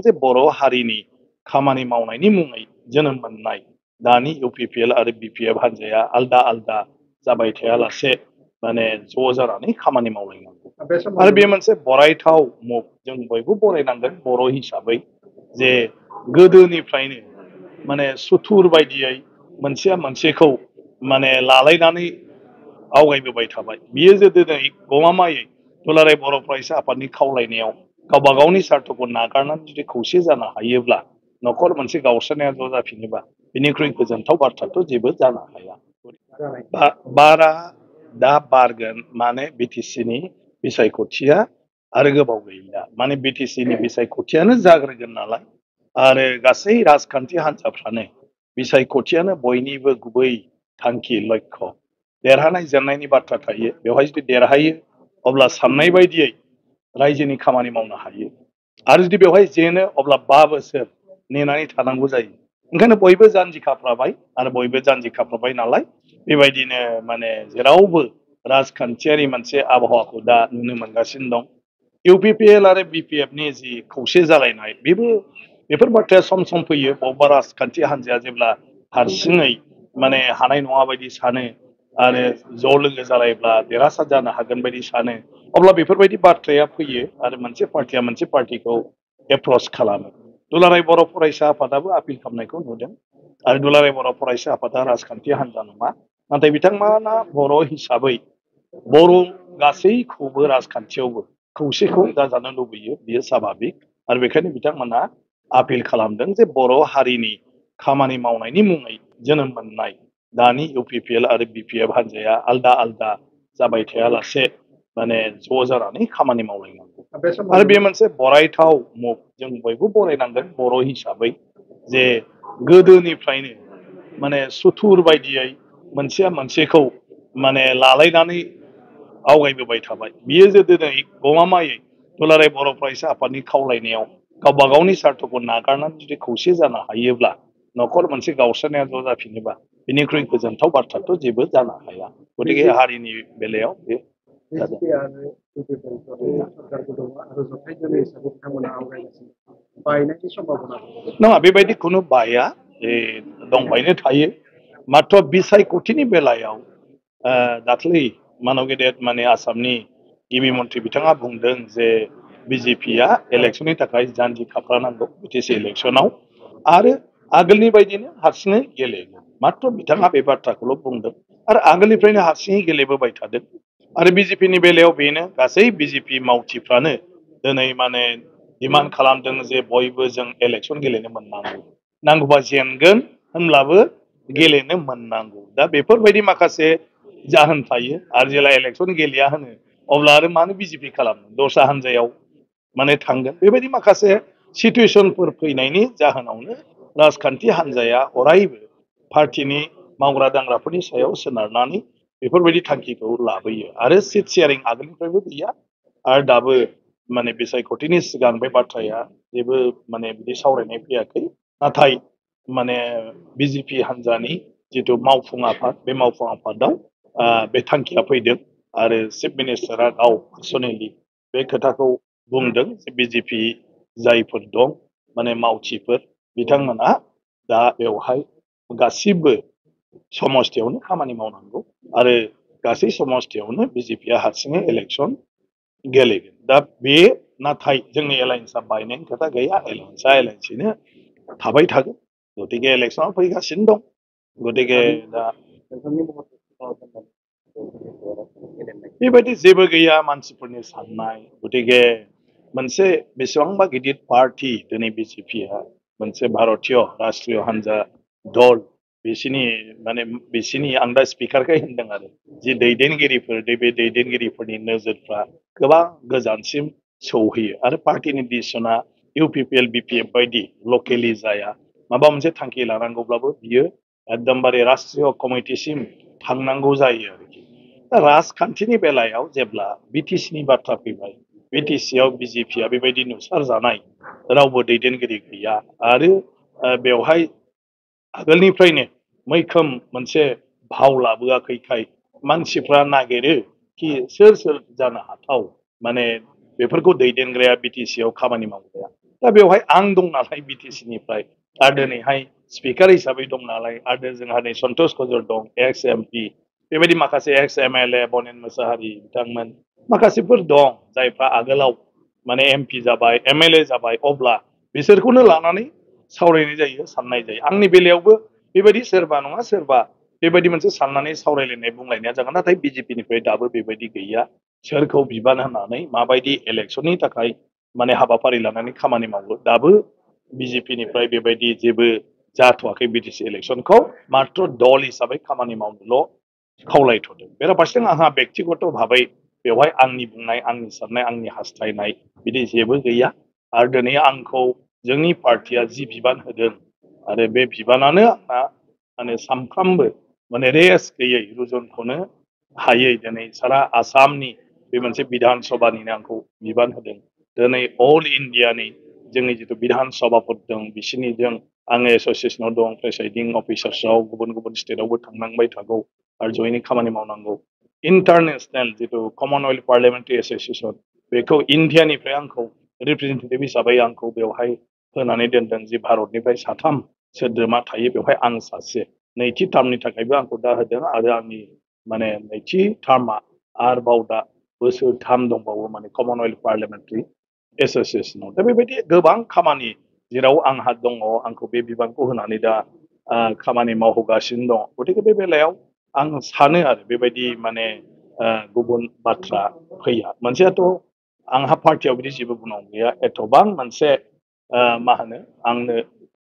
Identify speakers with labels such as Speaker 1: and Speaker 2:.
Speaker 1: जे बर' हारिनि खामानि मावनायनि मुङै जोनोम मोननाय दानि इउपिपिएल आरो बिपिएफ हान्जाया आलदा आलदा जाबाय थायालासे माने ज' जानानै खामानि मावलायनांगौ आरो बे मोनसे बरायथाव मुभ जों बयबो बरायनांगोन बर' हिसाबै जे गोदोनिफ्रायनो माने सुथुर बायदियै मोनसेया मोनसेखौ माने लालायनानै आवगायबोबाय थाबाय बियो जे दिनै गमामायै दुलाराय बर' फरायसा आफादनि खावलायनायाव गावबा गावनि सार्थखौ नागारनानै जुदि खौसे जानो हायोब्ला न'खर मोनसे गावस्रानाया ज' जाफिनोबा बिनिख्रुइ गोजोनथाव बाथ्राथ' जेबो जानो हाया बारा दा बारगोन माने बिटिसिनि बिसायख'थिया आरो गोबाव गैला माने बिटिसिनि बिसायख'थियानो जाग्रोगोन नालाय आरो गासै राजखान्थि हान्जाफ्रानो बिसायख'थियानो बयनिबो गुबै थांखि लक्ष्य देरहानाय जेननायनि बाथ्रा थायो बेवहाय जुदि देरहायो अब्ला साननाय बायदियै रायजोनि खामानि मावनो हायो आरो जुदि बेवहाय जेनो अब्ला 5 बोसोर नेनानै थानांगौ जायो ओंखायनो बयबो जानजि खाफ्राबाय आरो बयबो जानजि खाफ्राबाय नालाय बेबायदिनो माने जेरावबो राजखान्थियारि मोनसे आबहावाखौ दा नुनो मोनगासिनो दं इउपिपिएल आरो बिपिएफनि जि खौसे जालायनाय बेफोर बाथ्राया सम सम फैयो बबेबा राजखान्थि हान्जाया जेब्ला हारसिङै माने हानाय नङा बायदि सानो आरो ज' लोगो जालायब्ला देरहासार जानो हागोन बायदि सानो अब्ला बेफोरबायदि बाथ्राया फैयो आरो मोनसे पार्टिया मोनसे पार्टिखौ एप्रच खालामो दुलाराय बर' फरायसा आफादाबो आपिल खालामनायखौ नुदों आरो दुलाराय बर' फरायसा आफादा राजखान्थि हान्जा नङा नाथाय बिथांमोना बर' हिसाबै बर' गासैखौबो राजखान्थियावबो खौसेखौ जाजानो लुबैयो बियो स्वाभाबिक आरो बेखायनो बिथांमोना आपिल खालामदों जे बर' हारिनि खामानि मावनायनि मुङै जोनोम मोननाय दानि इउपिपिएल आरो बिपिएफ हान्जाया आलदा आलदा जाबाय थायालासे माने ज' जानानै खामानि मावलायनांगौ आरो बे मोनसे बरायथाव मुभ जों बयबो बरायनांगोन बर' हिसाबै जे गोदोनिफ्रायनो माने सुथुर बायदियै मोनसेया मोनसेखौ माने लालायनानै आवगायबोबाय थाबाय बियो जे दिनै गमामायै दुलाराय बर' फरायसा आफादनि खावलायनायाव गावबा गावनि सार्थखौ नागारनानै जुदि खौसे जानो हायोब्ला न'खर मोनसे गावस्रानाया ज' जाफिनोबा बिनिख्रुइ गोजोनथाव बाथ्राथ' जेबो जानो हाया गतिके हारिनि बेलायाव बे नङा बेबायदि खुनु बाया दंबायनो थायो मात्र बिसायख'थिनि बेलायाव दाख्लै मानव गेदेर माने आसामनि गिबि मन्थ्रि बिथाङा बुंदों जे बिजेपिया इलेक्सननि थाखाय जानजि खाफ्रानांगौ बिटिसि इलेक्सनाव आरो आगोलनि बायदिनो हारसिङै गेलेगोन मात्र बिथाङा बे बाथ्राखौल' बुंदों आरो आगोलनिफ्रायनो हारसिङै गेलेबोबाय थादों आरो बिजेपिनि बेलायाव बेनो गासै बिजेपि मावथिफ्रानो दिनै माने डिमान्ड खालामदों जे बयबो जों इलेक्सन गेलेनो मोननांगौ नांगौबा जेनगोन होनब्लाबो गेलेनो मोननांगौ दा बेफोरबायदि माखासे जाहोन थायो आरो जेला इलेक्सन गेलेया होनो अब्ला आरो मानो बिजेपि खालामनो दस्रा हान्जायाव माने थांगोन बेबायदि माखासे सिटुएसनफोर फैनायनि जाहोनावनो राजखान्थि हान्जाया अरायबो पार्टिनि मावग्रा दांग्राफोरनि सायाव सोनारनानै बेफोरबायदि थांखिखौ लाबोयो आरो सिट शेयारिं आगोलनिफ्रायबो गैया आरो दाबो माने बिसायख'थिनि सिगां बे बाथ्राया जेबो माने बिदि सावरायनाय फैयाखै नाथाय माने बिजेपि हान्जानि जिथु मावफुं आफाद बे मावफुं आफादाव बे थांखिया फैदों आरो चिफ मिनिस्टारा गाव पार्सनेलि बे खोथाखौ बुंदों जे बिजेपि जायफोर दं माने मावथिफोर बिथांमोना दा बेवहाय गासिबो समस्थियावनो खामानि मावनांगौ आरो गासै समस्थियावनो बिजेपिया हारसिङै इलेक्सन गेलेगोन दा बे नाथाय जोंनि एलायन्सआ बायनायनि खोथा गैया एलायन्सआ एलायन्सयैनो थाबाय थागोन गतिके इलेक्सनाव फैगासिनो दं गतिके दा बेबायदि जेबो गैया मानसिफोरनि साननाय गतिके मोनसे बेसेबांबा गिदिर पार्टी दिनै बिजेपिया मोनसे भारतीय राष्ट्रीय हान्जा दल बिसिनि आं दा स्पिकारखौ होनदों आरो जि दैदेनगिरिफोर बे दैदेनगिरिफोरनि नोजोरफ्रा गोबां गोजानसिम सौहैयो आरो पार्टीनि डिसिसना इउपिपिएल बिपिएफ बायदि लकेलि जाया माबा मोनसे थांखि लानांगौब्लाबो बियो एकदमबारे राष्ट्रीय कमिटिसिम थांनांगौ जायो आरोखि दा राजखान्थिनि बेलायाव जेब्ला बिटिसिनि बाथ्रा फैबाय बिटिसियाव बिजेपिया बेबायदि नुसारजानाय रावबो दैदेनगिरि गैया आरो बेवहाय आगोलनिफ्रायनो मैखोम मोनसे भाव लाबोआखैखाय मानसिफ्रा नागिरो कि सोर जानो हाथाव माने बेफोरखौ दैदेनग्राया बिटिसियाव खामानि मावग्राया दा बेवहाय आं दं नालाय बिटिसि निफ्राय आरो दिनैहाय स्पिकार हिसाबै दं नालाय आरो जोंहा नै सन्तोष कजर दं एक्स एमपि बेबायदि माखासे एक्स एमएलए बनेन मोसाहारि बिथांमोन माखासेफोर दं जायफ्रा आगोलाव माने एमपि जाबाय एमएलए जाबाय अब्ला बिसोरखौनो लानानै सावरायनाय जायो साननाय जायो आंनि बेलायावबो बेबायदि सोरबा नङा सोरबा बेबायदि मोनसे साननानै सावरायलायनाय बुंलायनाया जागोन नाथाय बिजेपिनिफ्राय दाबो बेबायदि गैया सोरखौ बिबान होनानै माबायदि इलेक्सननि थाखाय माने हाबाफारि लानानै खामानि मावो दाबो बिजेपिनिफ्राय बेबायदि जेबो जाथ'वाखै बिटिसि इलेक्सनखौ मात्र दल हिसाबै खामानि मावनोल' खावलायथ'दों बेराफारसेथिं आंहा बेक्तिगत भाबै बेवहाय आंनि बुंनाय आंनि साननाय आंनि हास्थायनाय बिदि जेबो गैया आरो दिनै आंखौ जोंनि पार्टिया जि बिबान होदों आरो बे बिबानानो आंना माने सानफ्रामबो माने रेस गैयै रुजुनखौनो हायै दिनै सारा आसामनि बे मोनसे बिधान सभानिनो आंखौ बिबान होदों दिनै अल इण्डियानि जोंनि जिथु बिधान सभाफोर दं बिसोरनिजों आङो एस'सियेसनाव दं प्रेसाइडिं अफिसार्सआव गुबुन गुबुन स्टेटआवबो थांनांबाय थागौ आरो जयैनो खामानि मावनांगौ इन्टारनेसनेल जिथु कमनवेल्थ पार्लियामेन्टारि एस'सियेसन बेखौ इण्डियानिफ्राय आंखौ रिप्रेजेन्टेटिभ हिसाबै आंखौ बेवहाय होनानै दोनदों जि भारतनिफ्राय साथाम सोद्रोमा थायो बेवहाय आं सासे नैथि टार्मनि थाखायबो आंखौ दा होदों आरो आंनि माने नैथि टार्मआ आरोबाव दा बोसोरथाम दंबावो माने कमनवेल्थ पार्लियामेन्टारि एस'सियेसनाव दा बेबायदि गोबां खामानि जेराव आंहा दङ आंखौ बे बिबानखौ होनानै दा खामानि मावहोगासिनो दं गतिके बे बेलायाव आं सानो आरो बेबायदि माने गुबुन बाथ्रा फैया मोनसेयाथ' आंहा पार्टियाव बिदि जेबो बुंनांगौ गैया एथ'बां मोनसे मा होनो आंनो